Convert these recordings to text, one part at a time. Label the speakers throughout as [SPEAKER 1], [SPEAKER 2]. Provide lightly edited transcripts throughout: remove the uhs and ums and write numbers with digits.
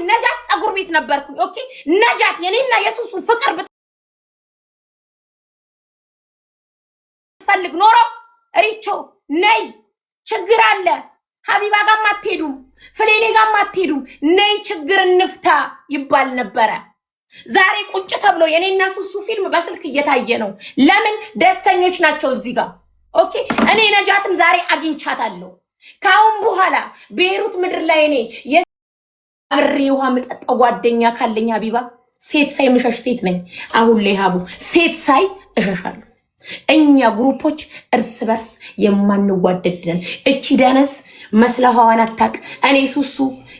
[SPEAKER 1] ነጃት ፀጉር ቤት ነበርኩኝ። Okay ነጃት የኔና የሱሱ ፍቅር ብትፈልግ ኖሮ ሪቾ ነይ፣ ችግር አለ፣ ሀቢባ ጋም አትሄዱም፣ ፍሌኔ ጋም አትሄዱም፣ ነይ ችግር እንፍታ ይባል ነበረ። ዛሬ ቁጭ ተብሎ የኔና ሱሱ ፊልም በስልክ እየታየ ነው። ለምን ደስተኞች ናቸው እዚህ ጋር። Okay እኔ ነጃትን ዛሬ አግኝቻታለሁ። ከአሁን በኋላ ቤይሩት ምድር ላይ እኔ የአብሬ ውሃ የምጠጣው ጓደኛ ካለኝ ሀቢባ ሴት ሳይ ምሸሽ ሴት ነኝ። አሁን ላይ ሀቡ ሴት ሳይ እሸሻለሁ። እኛ group ኦች እርስ በርስ የማንዋደድ ነን። እቺ ደነስ መስለሃዋን አታውቅ። እኔ ሱሱ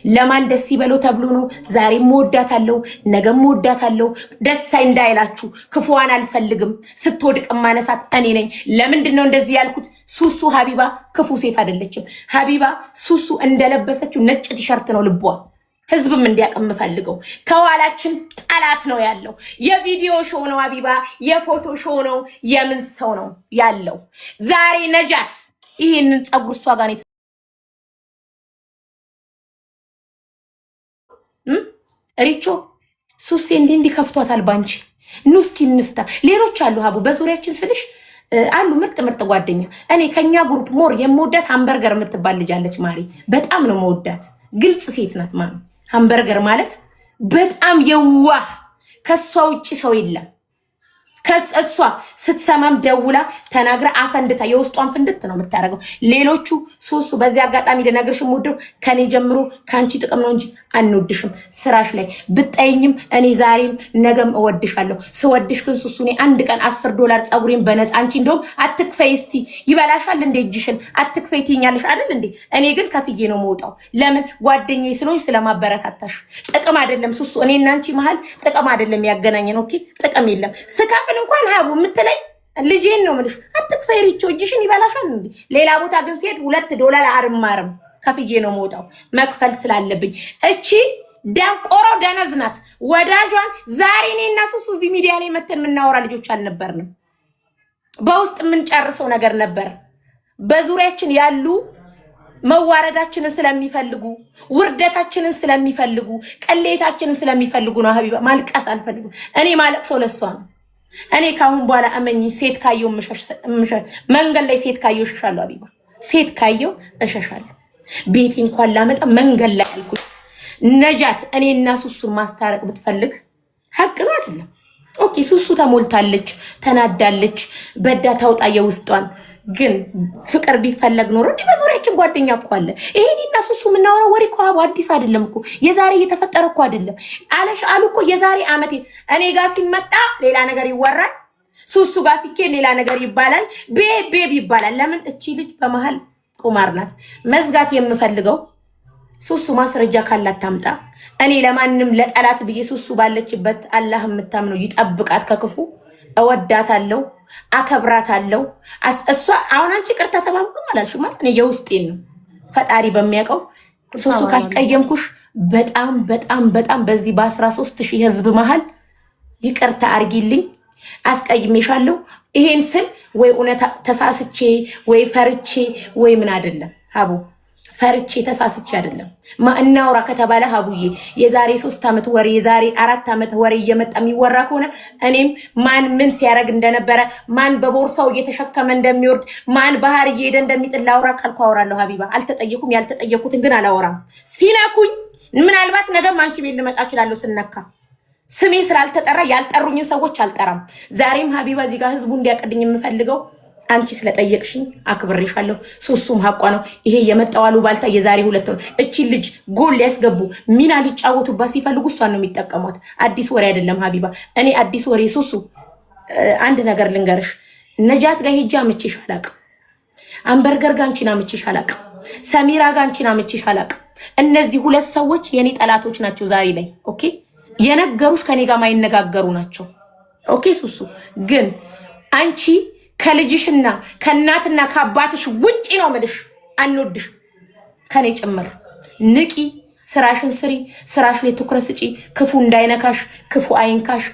[SPEAKER 1] ለማን ደስ ይበለው ተብሎ ነው። ዛሬም እወዳታለሁ፣ ነገም እወዳታለሁ። ደስ እንዳይላችሁ ክፉዋን አልፈልግም። ስትወድቅ ማነሳት እኔ ነኝ። ለምንድን ነው እንደዚህ ያልኩት? ሱሱ ሀቢባ ክፉ ሴት አይደለችም። ሀቢባ ሱሱ እንደለበሰችው ነጭ ቲሸርት ነው ልቧ። ህዝብም እንዲያውቅ የምፈልገው ከኋላችን ጠላት ነው ያለው። የቪዲዮ show ነው ሀቢባ፣ የፎቶ show ነው፣ የምን ሰው ነው ያለው። ዛሬ ነጃት ይህንን ፀጉር እሷ ጋር ሪቾ ሱሴ እንዲህ እንዲህ ከፍቷታል ባንቺ። ኑ እስኪ እንፍታ። ሌሎች አሉ ሀቡ በዙሪያችን ስልሽ አሉ ምርጥ ምርጥ ጓደኛ። እኔ ከኛ group more የምወዳት ሃምበርገር የምትባል ልጅ አለች። ማሪ በጣም ነው መወዳት። ግልጽ ሴት ናት። ማ ሃምበርገር ማለት በጣም የዋህ ከሷ ውጭ ሰው የለም። እሷ ስትሰማም ደውላ ተናግራ አፈንድታ የውስጧን ፍንድት ነው የምታደርገው። ሌሎቹ ሶስቱ በዚህ አጋጣሚ ልነግርሽ የምወደው ከኔ ጀምሮ ከአንቺ ጥቅም ነው እንጂ አንወድሽም። ስራሽ ላይ ብጠይኝም እኔ ዛሬም ነገም እወድሻለሁ። ስወድሽ ግን ሱሱ እኔ አንድ ቀን $10 ፀጉሬን በነፃ አንቺ እንደውም አትክፈይ እስቲ ይበላሻል እንዴ እጅሽን አትክፈይ ትይኛለሽ አይደል እንዴ? እኔ ግን ከፍዬ ነው የምወጣው። ለምን ጓደኛዬ ስለሆንሽ ስለማበረታታሽ። ጥቅም አይደለም ሱሱ፣ እኔ እና አንቺ መሀል ጥቅም አይደለም ያገናኘን። Okay ጥቅም የለም። ስከፍል እንኳን ሀቡ የምትለኝ ልጄን ነው የምልሽ። አትክፈይ ሪቾ እጅሽን ይበላሻል እንዴ? ሌላ ቦታ ግን ሲሄድ $2 አርማርም ከፍዬ ነው የምወጣው መክፈል ስላለብኝ። እቺ ደንቆሮ ደነዝ ናት ወዳጇን። ዛሬ እኔ እና ሱሱ እዚህ ሚዲያ ላይ መተን የምናወራ ልጆች አልነበርንም። በውስጥ የምንጨርሰው ነገር ነበር። በዙሪያችን ያሉ መዋረዳችንን ስለሚፈልጉ ውርደታችንን ስለሚፈልጉ ቅሌታችንን ስለሚፈልጉ ነው። ሀቢባ ማልቀስ አልፈልግም። እኔ ማለቅሰው ለሷ ነው። እኔ ካሁን በኋላ እመኝ፣ ሴት ካየው መንገድ ላይ ሴት ካየው እሸሻለሁ። ሀቢባ ሴት ካየው እሸሻለሁ። ቤቴ እንኳን ላመጣ መንገድ ላይ አልኩኝ። ነጃት እኔ እና ሱሱን ማስታረቅ ብትፈልግ ሀቅ ነው አይደለም? Okay ሱሱ ተሞልታለች፣ ተናዳለች፣ በዳ ታውጣ የውስጧን። ግን ፍቅር ቢፈለግ ኖሮ እንዲህ በዙሪያችን ጓደኛ እኮ አለ። ይሄን እና ሱሱ የምናወራው ወሬ እኮ አቡ አዲስ አይደለም እኮ የዛሬ እየተፈጠረ እኮ አይደለም። አለሽ አሉ እኮ የዛሬ ዓመቴ እኔ ጋር ሲመጣ ሌላ ነገር ይወራል፣ ሱሱ ጋር ሲኬድ ሌላ ነገር ይባላል፣ babe babe ይባላል። ለምን እቺ ልጅ በመሀል ቁማር ናት። መዝጋት የምፈልገው ሱሱ ማስረጃ ካላት ታምጣ። እኔ ለማንም ለጠላት ብዬ ሱሱ ባለችበት አላህ የምታምነው ይጠብቃት ከክፉ። እወዳታለሁ፣ አከብራታለሁ። እሷ አሁን አንቺ ቅርታ ተባብሎ አላልሽም አይደል? እኔ የውስጤን ነው ፈጣሪ በሚያውቀው። ሱሱ ካስቀየምኩሽ በጣም በጣም በጣም በዚህ በ13,000 ህዝብ መሀል ይቅርታ አርጊልኝ፣ አስቀይሜሻለሁ። ይሄን ስል ወይ እውነት ተሳስቼ ወይ ፈርቼ ወይ ምን አይደለም ሀቡ ፈርቼ ተሳስቼ አይደለም። እናውራ ከተባለ ሀቡዬ የዛሬ 3 ዓመት ወሬ የዛሬ 4 ዓመት ወሬ እየመጣ የሚወራ ከሆነ እኔም ማን ምን ሲያደርግ እንደነበረ ማን በቦርሳው እየተሸከመ እንደሚወርድ ማን ባህር እየሄደ እንደሚጥል ላውራ ካልኩ አወራለሁ። ሀቢባ አልተጠየኩም። ያልተጠየኩትን ግን አላወራም። ሲነኩኝ ምናልባት ነገም አንቺ ቤት ልመጣ እችላለሁ። ስነካ ስሜ ስላልተጠራ ያልጠሩኝን ሰዎች አልጠራም። ዛሬም ሀቢባ እዚህ ጋር ህዝቡ እንዲያቀድኝ የምፈልገው አንቺ ስለጠየቅሽኝ አክብሬሻለሁ። ሱሱም ሀቋ ነው። ይሄ የመጣው አሉባልታ የዛሬ 2 ነው። እቺ ልጅ ጎል ሊያስገቡ ሚና ሊጫወቱባት ሲፈልጉ እሷን ነው የሚጠቀሟት። አዲስ ወሬ አይደለም ሀቢባ። እኔ አዲስ ወሬ ሱሱ አንድ ነገር ልንገርሽ፣ ነጃት ጋር ሄጄ አምቼሽ አላቅም። አንበርገር ጋር አንቺን አምቼሽ አላቅም። ሰሚራ ጋር አንቺን አምቼሽ አላቅም። እነዚህ 2 ሰዎች የኔ ጠላቶች ናቸው ዛሬ ላይ። Okay የነገሩሽ ከኔ ጋር ማይነጋገሩ ናቸው። Okay ሱሱ ግን አንቺ ከልጅሽና ከእናትና ከአባትሽ ውጪ ነው የምልሽ። አንወድሽ ከኔ ጭምር። ንቂ፣ ስራሽን ስሪ፣ ስራሽ ላይ ትኩረት ስጪ። ክፉ እንዳይነካሽ፣ ክፉ አይንካሽ።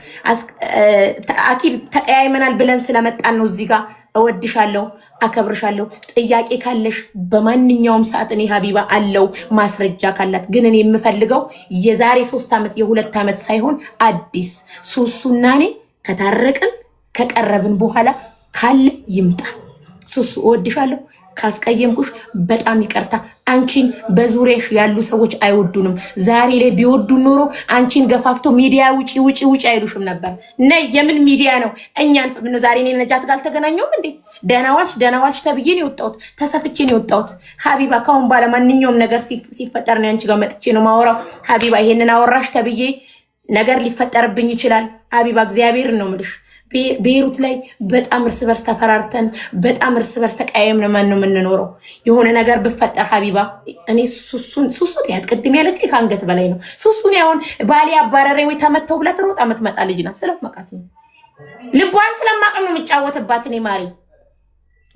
[SPEAKER 1] አኪድ ተቀያይመናል ብለን ስለመጣን ነው እዚህ ጋር እወድሻለሁ፣ አከብርሻለሁ። ጥያቄ ካለሽ በማንኛውም ሰዓት እኔ ሀቢባ አለው ማስረጃ ካላት ግን እኔ የምፈልገው የዛሬ 3 ዓመት የ2 ዓመት ሳይሆን አዲስ ሱሱና እኔ ከታረቅን ከቀረብን በኋላ ካለ ይምጣ። ሱሱ እወድሻለሁ። ካስቀየምኩሽ በጣም ይቅርታ። አንቺን በዙሪያሽ ያሉ ሰዎች አይወዱንም። ዛሬ ላይ ቢወዱን ኖሮ አንቺን ገፋፍቶ ሚዲያ ውጪ ውጪ ውጪ አይሉሽም ነበር። ነይ የምን ሚዲያ ነው? እኛን ነው ዛሬ እኔ ነጃት ጋር አልተገናኘሁም እንዴ? ደህና ዋልሽ ደህና ዋልሽ ተብዬ ነው የወጣሁት፣ ተሰፍቼ ነው የወጣሁት። ሀቢባ ካሁን በኋላ ማንኛውም ነገር ሲፈጠር ነው አንቺ ጋር መጥቼ ነው ማወራው። ሀቢባ ይሄንን አወራሽ ተብዬ ነገር ሊፈጠርብኝ ይችላል። ሀቢባ እግዚአብሔርን ነው የምልሽ። ቤይሩት ላይ በጣም እርስ በርስ ተፈራርተን በጣም እርስ በርስ ተቀያየምን ማን ነው የምንኖረው። የሆነ ነገር ብፈጠር ሀቢባ እኔ ሱሱን ሱሱ ትያት ቅድም ያለችው ከአንገት በላይ ነው። ሱሱን ያሁን ባሌ አባረረኝ ወይ ተመተው ብላ ትሮጣ የምትመጣ ልጅ ናት። ስለማውቃት ነው ልቧን ስለማቅ ነው የምጫወትባት እኔ ማሪ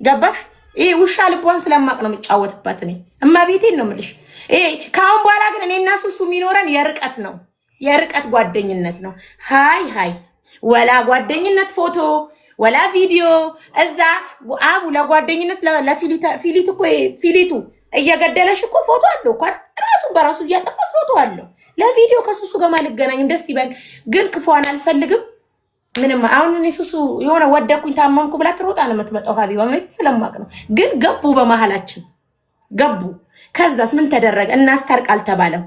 [SPEAKER 1] ገባሽ? ይሄ ውሻ ልቧን ስለማቅ ነው የምጫወትባት እኔ እመቤቴን ነው የምልሽ። ይሄ ከአሁን በኋላ ግን እኔና ሱሱ የሚኖረን የርቀት ነው የርቀት ጓደኝነት ነው። Hi hi ወላ ጓደኝነት ፎቶ ወላ ቪዲዮ እዛ አቡ ለጓደኝነት ለፊሊት እኮ ፊሊቱ እየገደለሽ እኮ ፎቶ አለው እኮ ራሱን በራሱ እያጠፋ ፎቶ አለው። ለቪዲዮ ከሱሱ ጋር ማልገናኝም ደስ ይበል፣ ግን ክፏን አልፈልግም። ምንም አሁን እኔ ሱሱ የሆነ ወደኩኝ ታመምኩ ብላ ትሮጣ ነው የምትመጣው። ሀቢባ ማለት ስለማቅ ነው። ግን ገቡ፣ በመሀላችን ገቡ። ከዛስ ምን ተደረገ? እናስታርቅ አልተባለም።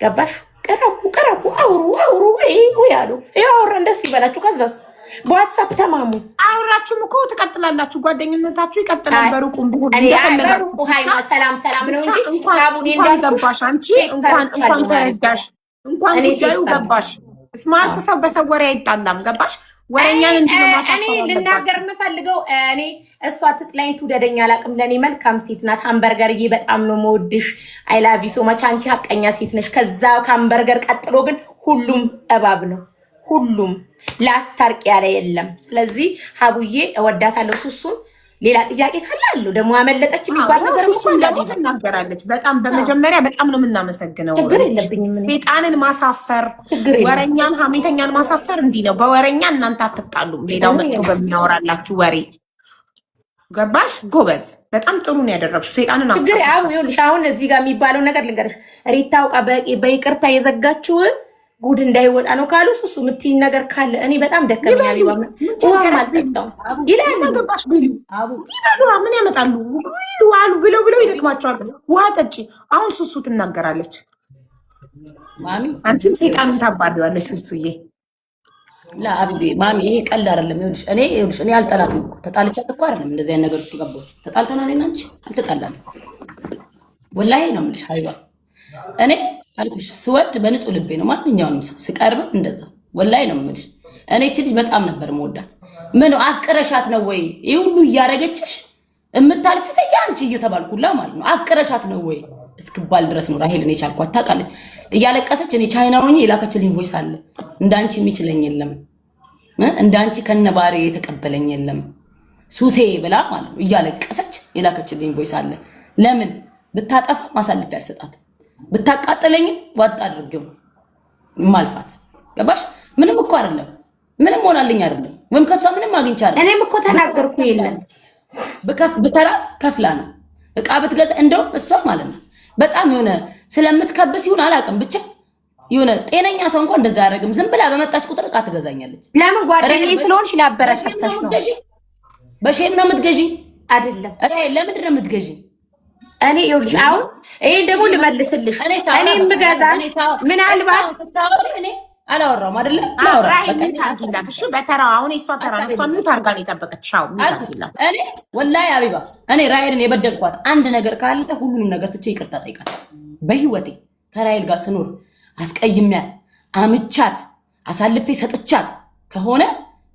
[SPEAKER 1] ገባሽ? ቅረቡ ቅረቡ፣ አውሩ አውሩ ወይ አሉ። ይኸው አወራን፣ ደስ ይበላችሁ። ከዛስ በዋትሳፕ ተማሙ።
[SPEAKER 2] አውራችሁም እኮ ትቀጥላላችሁ፣ ጓደኝነታችሁ ይቀጥላል። በሩቁም ቢሆን
[SPEAKER 1] በሩቁ ሰላም ሰላም ነው እንጂ
[SPEAKER 2] እንኳን ገባሽ አንቺ፣ እንኳን እንኳን ተረዳሽ፣ እንኳን ጉዳዩ ገባሽ። Smart ሰው በሰው ወሬ አይጣላም። ገባሽ? ወሬኛን እንዲህ ነው
[SPEAKER 1] እኔ ልናገር የምፈልገው እኔ እሷ ትጥላኝ ትውደደኝ አላውቅም። ለእኔ መልካም ሴት ናት። ሃምበርገርዬ በጣም ነው መወድሽ። I love you so much። አንቺ ሀቀኛ ሴት ነሽ። ከዛ ከሃምበርገር ቀጥሎ ግን ሁሉም እባብ ነው። ሁሉም ላስታርቅ ያለ የለም። ስለዚህ ሀቡዬ እወዳታለሁ ሱሱን። ሌላ ጥያቄ ካለ አለው ደግሞ አመለጠች የሚባል ነገር
[SPEAKER 2] ሱሱን ደግሞ ትናገራለች። በጣም በመጀመሪያ በጣም ነው የምናመሰግነው።
[SPEAKER 1] ችግር የለብኝም።
[SPEAKER 2] ሴጣንን ማሳፈር፣ ወረኛን ሀሜተኛን ማሳፈር እንዲህ ነው። በወረኛ እናንተ አትጣሉም። ሌላው መጥቶ በሚያወራላችሁ ወሬ ገባሽ? ጎበዝ፣ በጣም ጥሩ ነው ያደረግሽው። ሴጣንን
[SPEAKER 1] ችግር ይኸውልሽ፣ አሁን እዚህ ጋር የሚባለው ነገር ልንገርሽ፣ ሪታ አውቃ በይቅርታ የዘጋችው ጉድ እንዳይወጣ ነው ካሉ ሱሱ የምትይኝ ነገር ካለ እኔ በጣም ደከመኝ።
[SPEAKER 2] ይላሉ ገባሽ ቢሉ ይበሉ፣ ምን ያመጣሉ ይሉ አሉ ብለው ብለው ይደክማቸዋል። ውሃ ጠጪ። አሁን ሱሱ ትናገራለች፣ አንቺም ሴጣንን ታባሪዋለች ሱሱዬ።
[SPEAKER 3] ለአቢቤ ማሚ ይሄ ቀልድ አይደለም። ይኸውልሽ እኔ ይኸውልሽ እኔ አልጠላትም እኮ ተጣልቻት እኮ አይደለም እንደዚህ አይነት ነገር ውስጥ የገባሁት። ተጣልተናል እኔና አንቺ አልተጣላንም። ወላሂ ነው የምልሽ ሀቢባ እኔ አልኩሽ ስወድ በንጹህ ልቤ ነው ማንኛውንም ሰው ስቀርብም እንደዛ ወላሂ ነው የምልሽ። እኔ እቺ ልጅ በጣም ነበር መወዳት። ምን አፍቅረሻት ነው ወይ ይህ ሁሉ እያደረገችሽ የምታልፊት አንቺ እየተባልኩላ ማለት ነው። አፍቅረሻት ነው ወይ እስክባል ድረስ ነው ራሄልን የቻልኳት። ታውቃለች፣ እያለቀሰች እኔ ቻይና ሆኜ የላከችልኝ voice አለ። እንዳንቺ የሚችለኝ የለም፣ እንዳንቺ ከነባሪ የተቀበለኝ የለም ሱሴ ብላ ማለት ነው እያለቀሰች የላከችልኝ voice አለ። ለምን ብታጠፋ ማሳልፍ ያልሰጣት ብታቃጥለኝም ዋጥ አድርጌው ማልፋት። ገባሽ? ምንም እኮ አይደለም፣ ምንም ሆናልኝ አይደለም፣ ወይም ከሷ ምንም አግኝቼ አይደለም።
[SPEAKER 1] እኔም እኮ ተናገርኩ። የለም
[SPEAKER 3] ብተራት ከፍላ ነው እቃ ብትገዛ፣ እንደውም እሷ ማለት ነው በጣም የሆነ ስለምትከብስ ይሁን አላውቅም፣ ብቻ የሆነ ጤነኛ ሰው እንኳን እንደዛ አያደርግም። ዝም ብላ በመጣች ቁጥር እቃ ትገዛኛለች።
[SPEAKER 1] ለምን ጓደኛዬ ስለሆንሽ ላበረታታሽ ነው።
[SPEAKER 3] በ shame ነው የምትገዢ
[SPEAKER 1] አይደለም?
[SPEAKER 3] ለምንድን ነው የምትገዢ?
[SPEAKER 1] እኔ ይኸውልሽ አሁን ይሄን ደግሞ ልመልስልሽ። እኔ የምገዛሽ ምናልባት
[SPEAKER 3] እኔ አላወራሁም አይደለ?
[SPEAKER 2] Mute አድርጊላት እሺ። በተራው አሁን የእሷ ተራ ነው። እሷ mute አድርጋ ነው የጠበቀችሽ። አዎ mute አድርጊላት።
[SPEAKER 3] እኔ ወላሂ አቢባ እኔ ራሔልን የበደልኳት አንድ ነገር ካለ ሁሉንም ነገር ትቼ ይቅርታ ጠይቃታለሁ። በህይወቴ ከራሔል ጋር ስኖር አስቀይሜያት፣ አምቻት፣ አሳልፌ ሰጥቻት ከሆነ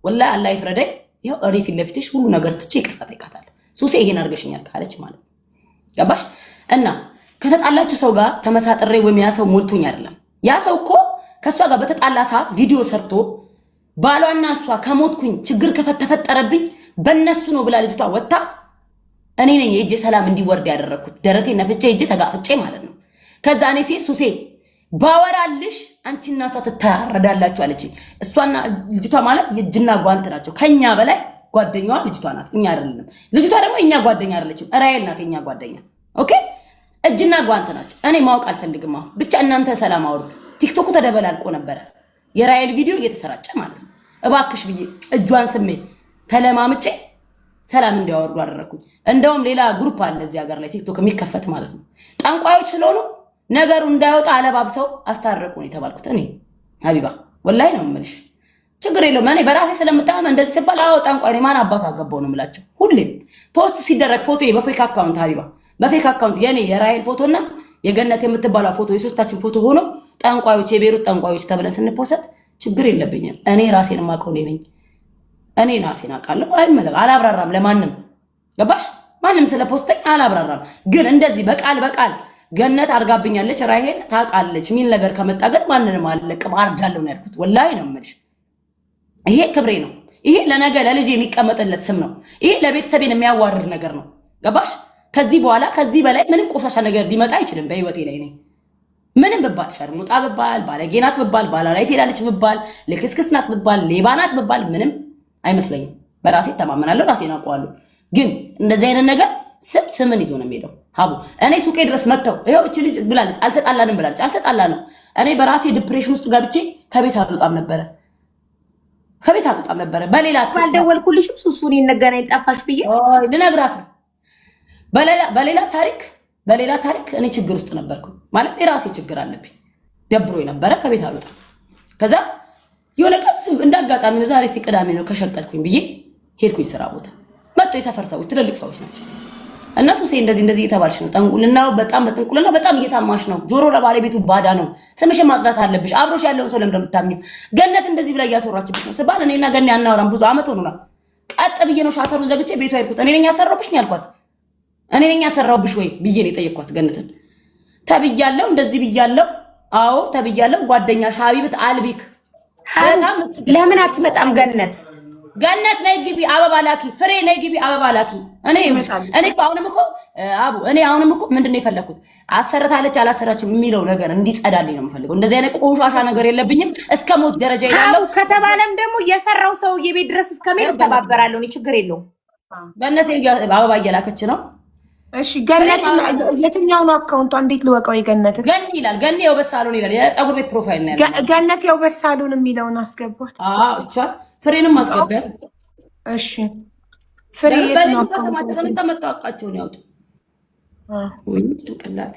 [SPEAKER 3] ወላሂ አላህ ይፍረደኝ። ይኸው እኔ ፊት ለፊትሽ ሁሉ ነገር ትቼ ይቅርታ ጠይቃታለሁ። ሱሴ ይሄን አድርገሽኛል ካለች ማለት ነው። ገባሽ? እና ከተጣላችሁ ሰው ጋር ተመሳጥሬ ወይም ያ ሰው ሞልቶኝ አይደለም። ያ ሰው እኮ ከእሷ ጋር በተጣላ ሰዓት ቪዲዮ ሰርቶ ባሏና እሷ ከሞትኩኝ ችግር ከተፈጠረብኝ በእነሱ ነው ብላ ልጅቷ ወጥታ እኔ ነኝ የእጄ ሰላም እንዲወርድ ያደረግኩት። ደረቴ ነፍቼ እጄ ተጋፍጬ ማለት ነው። ከዛ እኔ ሲል ሱሴ ባወራልሽ አንቺና እሷ ትታረዳላችሁ አለችኝ። እሷና ልጅቷ ማለት የእጅና ጓንት ናቸው። ከኛ በላይ ጓደኛዋ ልጅቷ ናት፣ እኛ አይደለንም። ልጅቷ ደግሞ እኛ ጓደኛ አይደለችም፣ ራሔል ናት የኛ ጓደኛ። Okay፣ እጅና ጓንት ናቸው። እኔ ማወቅ አልፈልግም። አሁን ብቻ እናንተ ሰላም አውርዱ። ቲክቶኩ ተደበላልቆ ነበረ፣ የራሔል ቪዲዮ እየተሰራጨ ማለት ነው። እባክሽ ብዬ እጇን ስሜ ተለማምጬ ሰላም እንዲያወርዱ አደረግኩኝ። እንደውም ሌላ group አለ እዚህ ሀገር ላይ ቲክቶክ የሚከፈት ማለት ነው። ጠንቋዮች ስለሆኑ ነገሩ እንዳይወጣ አለባብሰው አስታረቁ ነው የተባልኩት። እኔ ሀቢባ ወላሂ ነው የምልሽ፣ ችግር የለውም። እኔ በራሴ ስለምታመን እንደዚህ ስባል አዎ ጠንቋይ ነኝ፣ ማን አባቱ አገባው ነው የምላቸው። ሁሌም post ሲደረግ ፎቶ በ fake account ሀቢባ፣ በ fake account የኔ የራሔል ፎቶና የገነት የምትባለው ፎቶ የሶስታችን ፎቶ ሆኖ ጠንቋዮች፣ የቤሩት ጠንቋዮች ተብለን ስንፖሰት ችግር የለብኝም። እኔ ራሴን የማውቀው እኔ ነኝ። እኔ ራሴን አውቃለሁ። አይመለክ አላብራራም ለማንም ገባሽ? ማንም ስለ ፖስተኝ አላብራራም። ግን እንደዚህ በቃል በቃል ገነት አድርጋብኛለች ራሔል ታውቃለች የሚል ነገር ከመጣ ግን ማንንም አልለቅም፣ አርዳለሁ ነው ያልኩት። ወላሂ ነው የምልሽ። ይሄ ክብሬ ነው። ይሄ ለነገ ለልጅ የሚቀመጥለት ስም ነው። ይሄ ለቤተሰቤን የሚያዋርድ ነገር ነው። ገባሽ? ከዚህ በኋላ ከዚህ በላይ ምንም ቆሻሻ ነገር ሊመጣ አይችልም በህይወቴ ላይ። እኔ ምንም ብባል፣ ሸርሙጣ ብባል፣ ባለጌ ናት ብባል፣ ባሏ ላይ ትሄዳለች ብባል፣ ልክስክስ ናት ብባል፣ ሌባ ናት ብባል ምንም አይመስለኝም። በራሴ እተማመናለሁ፣ ራሴን አውቀዋለሁ። ግን እንደዚህ አይነት ነገር ስም ስምን ይዞ ነው የሚሄደው። ሀቡ እኔ ሱቄ ድረስ መጥተው ይኸው እቺ ልጅ ብላለች፣ አልተጣላንም ብላለች፣ አልተጣላንም። እኔ በራሴ depression ውስጥ ገብቼ ከቤት አልወጣም ነበረ፣ ከቤት አልወጣም ነበረ። በሌላ
[SPEAKER 1] ባልደወልኩልሽም ሱሱን እንገናኝ ጠፋሽ ብዬ
[SPEAKER 3] ልነግራት ነው። በሌላ ታሪክ በሌላ ታሪክ እኔ ችግር ውስጥ ነበርኩ። ማለት የራሴ ችግር አለብኝ፣ ደብሮ ነበረ፣ ከቤት አልወጣም። ከዛ የሆነ ቀን እንደ አጋጣሚ ነው፣ ዛሬ እስኪ ቅዳሜ ነው ከሸቀልኩኝ ብዬ ሄድኩኝ ስራ ቦታ። መጥቶ የሰፈር ሰዎች ትልልቅ ሰዎች ናቸው። እነሱ ሴ እንደዚህ እንደዚህ እየተባልሽ ነው፣ ጠንቁልና በጣም በጥንቁልና በጣም እየታማሽ ነው፣ ጆሮ ለባለቤቱ ባዳ ነው፣ ስምሽን ማጽዳት አለብሽ፣ አብሮሽ ያለውን ሰው ለምን እንደምታምኚው ገነት እንደዚህ ብላ እያስወራችብሽ ነው ስባል እኔና ገኒ አናወራም ብዙ አመት ሆኖናል። ቀጥ ብዬ ነው ሻተሩን ዘግቼ ቤቷ ሄድኩት። እኔ ነኝ ያሰራሁብሽ ነው ያልኳት። እኔ ነኝ ያሰራሁብሽ ወይ ብዬ ነው የጠየኳት ገነትን። ተብያለሁ፣ እንደዚህ ብያለሁ፣ አዎ ተብያለሁ። ጓደኛሽ ሀቢብት አልቢክ
[SPEAKER 1] ለምን አትመጣም ገነት?
[SPEAKER 3] ገነት ነይ ግቢ አበባ ላኪ፣ ፍሬ ነይ ግቢ አበባ ላኪ። እኔ እኔ እኮ አሁንም እኮ አቡ እኔ አሁንም እኮ ምንድን ነው የፈለኩት አሰረታለች አላሰራችም የሚለው ነገር እንዲጸዳልኝ ነው የምፈልገው። እንደዚህ አይነት ቆሻሻ ነገር የለብኝም። እስከ ሞት ደረጃ ይላለው
[SPEAKER 1] ከተባለም ደግሞ የሰራው ሰው የቤት ድረስ እስከመሄድ እተባበራለሁ። እኔ ችግር የለውም።
[SPEAKER 3] ገነት አበባ እየላከች ነው።
[SPEAKER 2] እሺ ገነት የትኛው ነው አካውንቷ? እንዴት ልወቀው? የገነት
[SPEAKER 3] ገኒ ይላል። ገኒ የውበት ሳሎን ይላል። የፀጉር ቤት profile ነው ያለው።
[SPEAKER 2] ገነት የውበት ሳሎን የሚለውን አስገቧት።
[SPEAKER 3] አዎ እቻት ፍሬንም አስገቢያት።
[SPEAKER 2] እሺ ፍሬ የትኛው account?
[SPEAKER 3] ተነስታ መታወቃቸውን ያውጡ። ወይ ጭንቅላቴ።